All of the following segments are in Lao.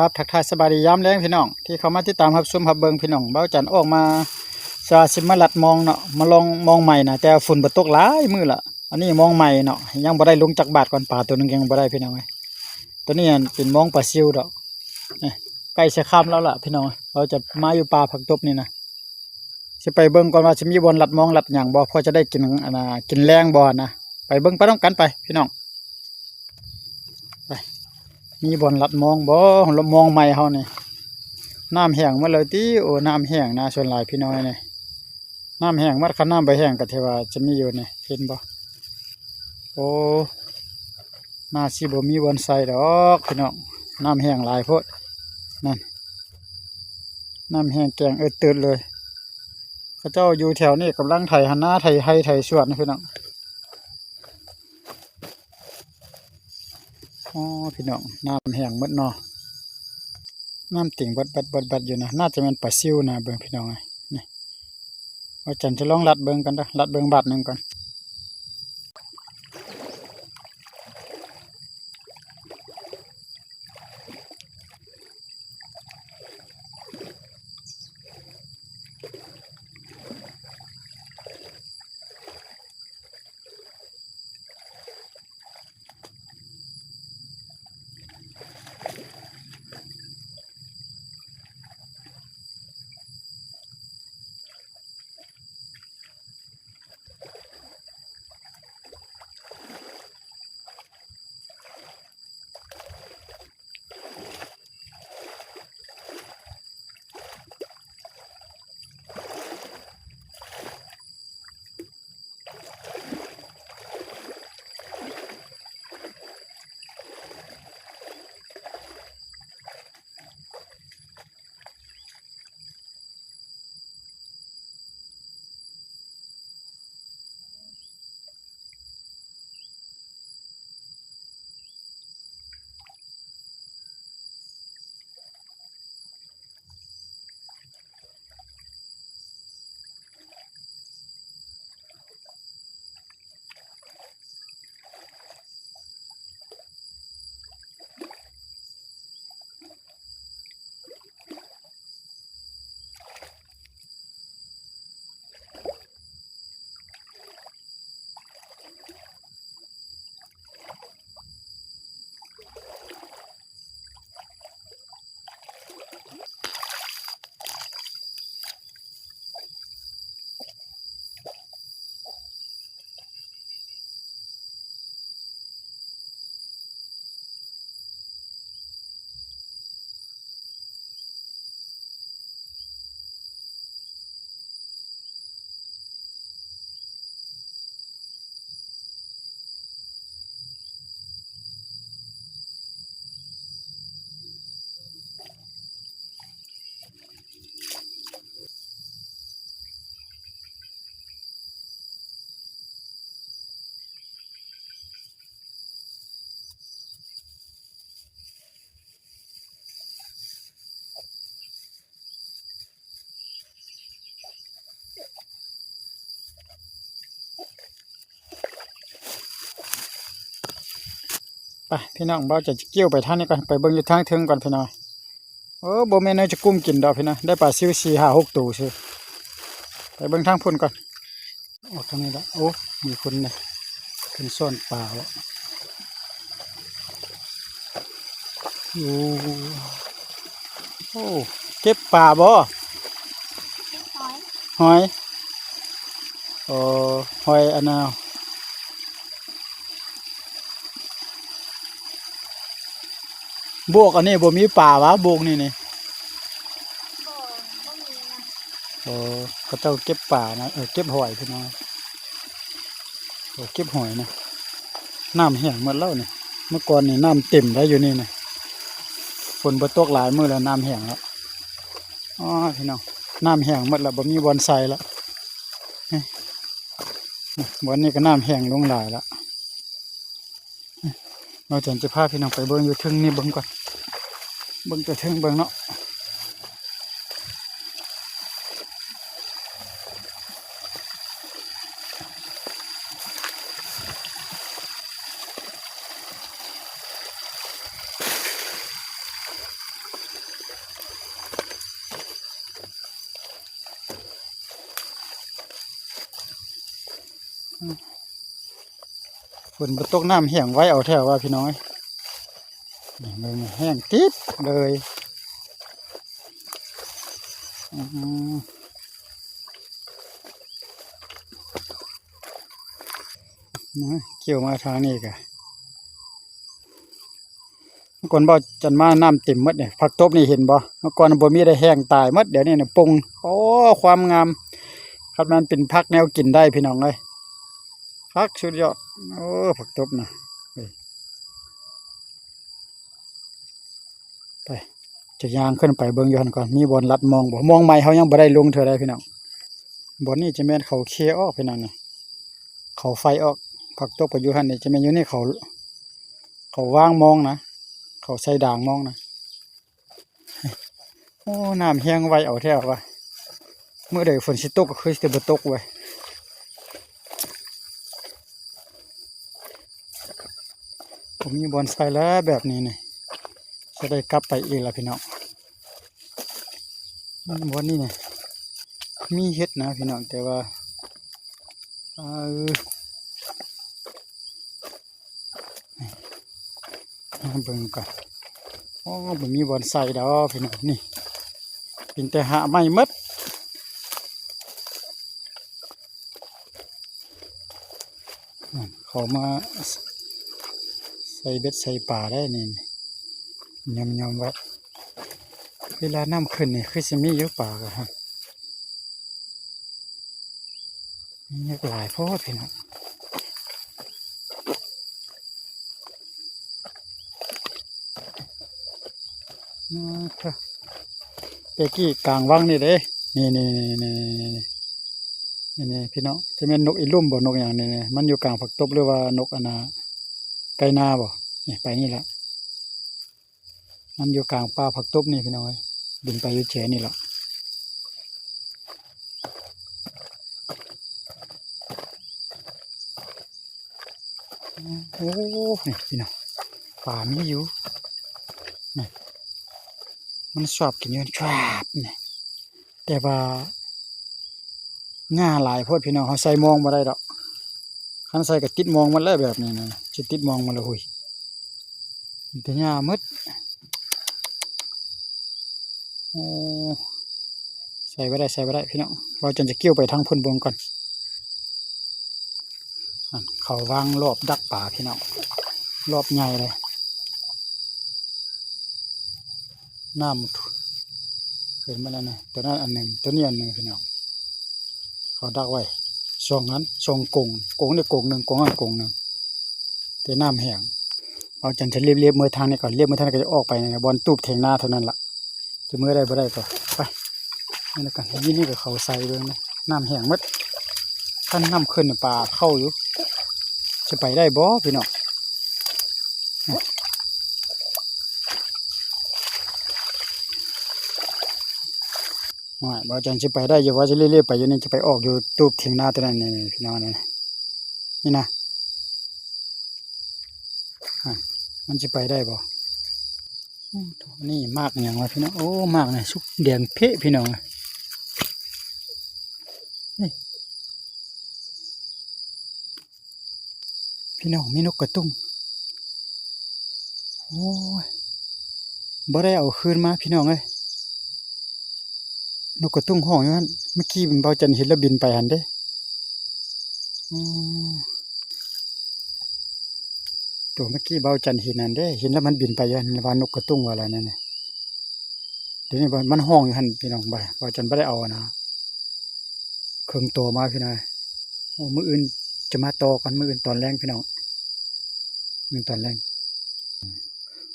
ຄັບ ທັກທາຍສະບາຍດີຍາມແລງພີ່ນ້ອງ ທີ່ເຂົ້າມາຕິດຕາມຮັບຊົມຮັບເບິ່ງພີ່ນ້ອງ. ເບົາຈັນອອກມາ ຈະຊິມາລັດມອງເນາະ ມາລອງມອງໃໝ່ນະ ແຕ່ວ່າຝົນບໍ່ຕົກຫຼາຍມື້ລະ. ອັນນີ້ມອງໃໝ່ເນາະ ຍັງບໍ່ໄດ້ລົງຈັກບາດກ່ອນ. ປາໂຕໜຶ່ງຍັງບໍ່ໄດ້ພີ່ນ້ອງເອີຍ. ໂຕນີ້ເປັນມອງປາຊິວດອກ. ນີ້ ໃກ້ຊິຄ່ຳແລ້ວລະພີ່ນ້ອງ. ເຮົາຈະມາຢູ່ປ່າຜັກຕົບນີ້ນະ ຊິໄປເບິ່ງກ່ອນວ່າຊິມີບ່ອນລັດມອງລັດຫຍັງບໍ່ ພໍຈະໄດ້ກິນ ອັນນ່າ ກິນແລງບໍ່ນະ. ໄປເບິ່ງໄປນຳກັນໄປພີ່ນ້ອງ. ໄປ ມີບ່ອນລັດມອງບໍ່? ລັດມອງໃໝ່ເຮົານີ້ ນ້ຳແຫ້ງໝົດແລ້ວຕິ. ໂອ້ ນ້ຳແຫ້ງນະ ສ່ວນຫຼາຍພີ່ນ້ອງເອີຍ. ນ້ຳແຫ້ງໝົດ ຄັນນ້ຳບໍ່ແຫ້ງກໍຖືວ່າຈະມີຢູ່ນີ້ ເຫັນບໍ່? ໂອ້ ໜ້າຊິບໍ່ມີບ່ອນໃສ່ດອກພີ່ນ້ອງ ນ້ຳແຫ້ງຫຼາຍໂພດ. ນັ້ນ ນ້ຳແຫ້ງແກ້ງເອີດເຕີດເລີຍ. ເຂົາເຈົ້າຢູ່ແຖວນີ້ກຳລັງໄຖຫານາ ໄຖໄຮ່ໄຖສວນພີ່ນ້ອງ. ອໍ ພີ່ນ້ອງ ນ້ຳແຫ້ງໝົດເນາະ. ນ້ຳເຕັມບັດໆໆໆຢູ່ນະ. ໜ້າຈະແມ່ນປາຊິວນະ ເບິ່ງພີ່ນ້ອງເອີຍ. ນີ້ ວ່າຈັນຈະລອງລັດເບິ່ງກ່ອນເດີ ລັດເບິ່ງບາດໜຶ່ງກ່ອນ. ໄປພີ່ນ້ອງ ເບົາຈະກ່ຽວໄປທາງນີ້ກ່ອນ ໄປເບິ່ງຢູ່ທາງເທິງກ່ອນພີ່ນ້ອງ. ໂອ້ ບໍ່ແມ່ນວ່າຈະກຸ້ມກິນດອກພີ່ນ້ອງ ໄດ້ປາຊິວສີ່ຫ້າຫົກໂຕຊື່. ໄປເບິ່ງທາງພຸ້ນກ່ອນ. ອອກທາງນີ້ລະ. ໂອ້ ມີຄົນນະ ເພິ່ນຊ້ອນປາເບາະ. ໂອ້ ໂອ້ ເກັບປາບໍ? ຫອຍ ຫອຍ. ໂອ້ ຫອຍອັນນ່າ ໂບກອັນນີ້ບໍ່ມີປາຫວາ? ໂບກນີ້ນີ້ ບໍ່ ບໍ່ມີນະ. ໂອ້ ເຂົາເຈົ້າເກັບປານະ ເອີ ເກັບຫອຍພີ່ນ້ອງ. ໂອ້ ເກັບຫອຍນະ. ນ້ຳແຫ້ງໝົດແລ້ວນີ້. ເມື່ອກ່ອນນີ້ນ້ຳເຕັມໄດ້ຢູ່ນີ້ນະ. ຝົນບໍ່ຕົກຫຼາຍມື້ແລ້ວ ນ້ຳແຫ້ງແລ້ວ. ອໍ ພີ່ນ້ອງ ນ້ຳແຫ້ງໝົດແລ້ວ ບໍ່ມີບ່ອນໃສ່ແລ້ວ. ບ່ອນນີ້ກໍນ້ຳແຫ້ງລົງຫຼາຍແລ້ວ. ເຮົາຈະ ຈະພາພີ່ນ້ອງໄປເບິ່ງຢູ່ເທິງນີ້ເບິ່ງກ່ອນ ເບິ່ງແຕ່ເທິງເບິ່ງເນາະ. ໂ ຝົນບໍ່ຕົກ ນ້ຳແຫ້ງໄວເອົາແທ້ວ່າພີ່ນ້ອງເອີຍ. ນີ້ເບິ່ງ ແຫ້ງຕິບເລີຍ. ອືມ ນະ ກ່ຽວມາທາງນີ້ກະ ເມື່ອກ່ອນເວົ້າຈັນມານ້ຳເຕັມໝົດນີ້ ຜັກຕົບນີ້ເຫັນບໍ່? ເມື່ອກ່ອນບໍ່ມີ ໄດ້ແຫ້ງຕາຍໝົດ ດຽວນີ້ນີ້ປົ່ງ ໂອ້ ຄວາມງາມ. ຄັນມັນເປັນຜັກແນວກິນໄດ້ພີ່ນ້ອງເອີຍ ຄັກສຸດຍອດ. ໂອ້ ຜັກຕົບນະ ໄປ ຈະຍ່າງຂຶ້ນໄປເບິ່ງຢູ່ຫັ້ນກ່ອນ ມີບ່ອນລັດມອງບໍ່? ມອງໃໝ່ເຮົາຍັງບໍ່ໄດ້ລົງເທື່ອໃດພີ່ນ້ອງ. ບ່ອນນີ້ຈະແມ່ນເຂົາເຄອອກພີ່ນ້ອງນີ້ ເຂົາໄຟອອກ. ຜັກຕົບກໍຢູ່ຫັ້ນນີ້ ຈະແມ່ນຢູ່ນີ້ ເຂົາ ເຂົາວາງມອງນະ ເຂົາໃສ່ດາງມອງນະ. ໂອ້ ນ້ຳແຫ້ງໄວເອົາແທ້ວ່າ ມື້ໃດຝົນຊິຕົກກໍຄືຊິບໍ່ຕົກເວີຍ. ບໍ່ມີບ່ອນໃສ່ແລ້ວແບບນີ້ນີ້ ຈະໄດ້ກັບໄປອີກລະພີ່ນ້ອງ. ບ່ອນນີ້ນີ້ມີເຫັດນະພີ່ນ້ອງ ແຕ່ວ່າ ເອີ ມາເບິ່ງກ່ອນ. ໂອ້ ບໍ່ມີບ່ອນໃສ່ດອກພີ່ນ້ອງ ນີ້ ເປັນແຕ່ຮາກໄມ້ໝົດ. ນັ້ນ ເຂົາມາໃສ່ເບັດໃສ່ປາໄດ້ນີ້ ຍອມໆ ໄວ້. ເວລານ້ຳຂຶ້ນນີ້ຄືຊິມີຢູ່ປາກະ ມີເຫຍື້ອຫຼາຍໂພດພີ່ນ້ອງ. ອືມ ແຕ່ກີ້ກາງວັງນີ້ເດ້ ນີ້ໆ ນີ້ໆ ພີ່ນ້ອງ ຈະແມ່ນນົກອີລຸ່ມບໍ່ ນົກຫຍັງນີ້ ມັນຢູ່ກາງຜັກຕົບ ຫຼືວ່ານົກອັນນ່າ ໄກ່ນາບໍ່? ນີ້ໄປນີ້ລະ ມັນຢູ່ກາງປ່າຜັກຕົບນີ້ພີ່ນ້ອງເອີຍ ບິນໄປຢູ່ແຈນີ້ລະ. ໂອ້ ນີ້ພີ່ນ້ອງ ປາມີຢູ່ ນີ້ ມັນຊອບກິນຢູ່ ຊາບ ນີ້. ແຕ່ວ່າຫຍ້າຫຼາຍໂພດພີ່ນ້ອງ ເຮົາໃສ່ມອງບໍ່ໄດ້ດອກ ຄັນໃສ່ກໍຕິດມອງໝົດແລ້ວ ແບບນີ້ນະ ຊິຕິດມອງໝົດລະ ຫຸຍ ມີແຕ່ຫຍ້າໝົດ. ໂອ້ ໃສ່ບໍ່ໄດ້ ໃສ່ບໍ່ໄດ້ພີ່ນ້ອງ ເວົ້າຈັນຈະກ່ຽວໄປທາງພຸ້ນເບິ່ງກ່ອນ. ອັນ ເຂົາວາງລອບດັກປາພີ່ນ້ອງ ລອບໃຫຍ່ເລີຍ. ນ້ຳຂຶ້ນມາແລ້ວນະ ຕົວນັ້ນອັນໜຶ່ງ ຕົວນີ້ອັນໜຶ່ງພີ່ນ້ອງ ເຂົາດັກໄວ້ສອງອັນ ສອງກົງ ກົງນີ້ກົງໜຶ່ງ ກົງນັ້ນກົງໜຶ່ງ ແຕ່ນ້ຳແຫ້ງ. ເອົາ ຈັນຈະລຽບໆ ເມືອທາງນີ້ກ່ອນ ລຽບເມືອທາງນີ້ກໍຈະອອກໄປ ບ່ອນຕູບຖຽງນາເທົ່ານັ້ນລະ ຈະເມືອໄດ້ບໍ່ໄດ້ກໍໄປ. ນີ້ນະ ກະ ນີ້ ນີ້ກໍເຂົ້າໃສ່ເບິ່ງນະ ນ້ຳແຫ້ງໝົດ ຄັນນ້ຳຂຶ້ນປາເຂົ້າຢູ່ ຊິໄປໄດ້ບໍ່ພີ່ນ້ອງ? ໂອ້ຍ ບໍ່ຈັນຊິໄປໄດ້ຢູ່ ວ່າຊິເລບໆ ໄປຢູ່ນີ້ ຈະໄປອອກຢູ່ຕູບຖຽງນາຕົວນັ້ນ ນີ້ໆ ພີ່ນ້ອງ ນີ້ນະ ຫັ້ນ ມັນຊິໄປໄດ້ບໍ່? ໂອ້ ນີ້ໝາກຫຍັງວະພີ່ນ້ອງ ໂອ້ ໝາກນີ້ສຸກແດງເພະພີ່ນ້ອງ ນີ້ ພີ່ນ້ອງ ມີນົກກະຕຸ້ງ ໂອ້ຍ ບໍ່ໄດ້ເອົາຄືນມາພີ່ນ້ອງເອີຍ ນົກກະຕຸ້ງຮ້ອງຢູ່ຫັ້ນ ເມື່ອກີ້ເບົາຈັນເຫັນລະບິນໄປຫັ້ນເດ້. ໂອ້ ໂຕເມື່ອກີ້ເບົາຈັນເຫັນຫັ້ນເດ້ ເຫັນລະມັນບິນໄປຢູ່ຫັ້ນ ວ່ານົກກະຕຸ້ງວ່າລະນັ້ນນະ. ດຽວນີ້ມັນຮ້ອງຢູ່ຫັ້ນພີ່ນ້ອງ ເບົາຈັນບໍ່ໄດ້ເອົາອັນນະ ເຄິ່ງໂຕມາພີ່ນ້ອງ. ໂອ້ ມື້ອື່ນຈະມາຕໍ່ກັນ ມື້ອື່ນຕອນແລງພີ່ນ້ອງ ມື້ອື່ນຕອນແລງ.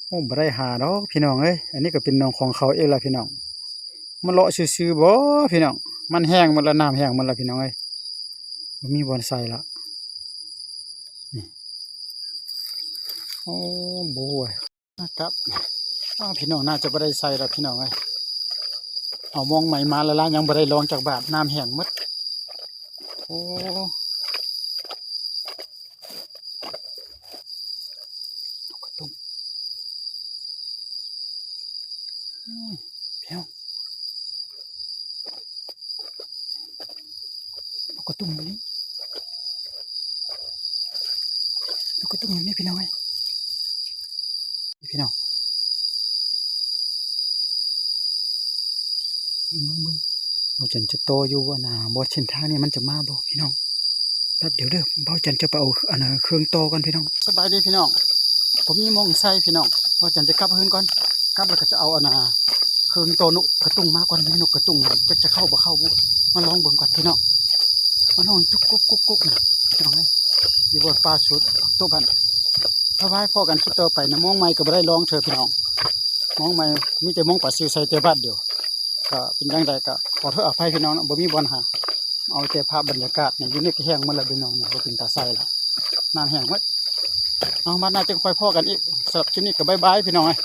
ໂອ້ ບໍ່ໄດ້ຫາດອກພີ່ນ້ອງເອີຍ ອັນນີ້ກໍເປັນໜອງຂອງເຂົາເອງລະພີ່ນ້ອງ. ມາເລາະຊື່ໆບໍພີ່ນ້ອງ ມັນແຫ້ງໝົດລະ ນ້ຳແຫ້ງໝົດລະພີ່ນ້ອງເອີຍ ບໍ່ມີບ່ອນໃສ່ລະ. ໂອ້ ບໍ່ ມາກັບ ອ້າ ພີ່ນ້ອງ ໜ້າຈະບໍ່ໄດ້ໃສ່ດອກພີ່ນ້ອງເອີຍ ເອົາມອງໃໝ່ມາລະລະ ຍັງບໍ່ໄດ້ລອງຈັກບາດ ນ້ຳແຫ້ງໝົດ. ໂອ້ ນົກກະຕຸ້ງ ໂອ້ຍ ພີ່ນ້ອງ ນົກກະຕຸ້ງນີ້. ນົກກະຕຸ່ມນີ້ພີ່ນ້ອງເອີຍ ພີ່ນ້ອງ ເບິ່ງໆໆ ເບົາຈັນຈະຕໍ່ຢູ່ບໍ່ນະ ບໍ່ ເສັ້ນທາງນີ້ມັນຈະມາບໍ່ພີ່ນ້ອງ? ແປັບດຽວເດີ ເບົາຈັນຈະໄປເອົາ ອັນນ່າ ເຄື່ອງຕໍ່ກ່ອນພີ່ນ້ອງ. ສະບາຍດີພີ່ນ້ອງ ບໍ່ມີໝ່ອງໃສ່ພີ່ນ້ອງ ເບົາຈັນຈະກັບເຮືອນກ່ອນ ກັບແລ້ວກໍຈະເອົາ ອັນນ່າ ເຄື່ອງຕໍ່ນົກກະຕຸ່ມມາກ່ອນ ແມ່ນົກກະຕຸ່ມຈັກຈະເຂົ້າບໍ່ເຂົ້າບຸ ມາລອງເບິ່ງກ່ອນພີ່ນ້ອງ. ມັນຮ້ອງຈຸກກຸກກຸກກຸກນະ ພີ່ນ້ອງເອີຍ ຢູ່ບ່ອນປ່າສຸດຕົວບ້ານ. ບາຍບາຍ ພໍ້ກັນຄລິບຕໍ່ໄປນະ ມອງໃໝ່ກໍບໍ່ໄດ້ລອງເທື່ອພີ່ນ້ອງ ມອງໃໝ່ມີແຕ່ມອງປາຊິວໃສ່ແຕ່ບາດດຽວ. ກໍເປັນຈັ່ງໃດກໍຂໍໂທດອະໄພພີ່ນ້ອງເນາະ ບໍ່ມີບ່ອນຫາ ເອົາແຕ່ພາບບັນຍາກາດນີ້ ຢູ່ນີ້ກໍແຫ້ງໝົດແລ້ວພີ່ນ້ອງ ບໍ່ເປັນຕາໃສ່ລະ ນ້ຳແຫ້ງໝົດ. ເອົາ ມາດໜ້າຈຶ່ງຄ່ອຍພໍ້ກັນອີກ ສຳລັບຄລິບນີ້ກໍບາຍບາຍພີ່ນ້ອງເອີຍ.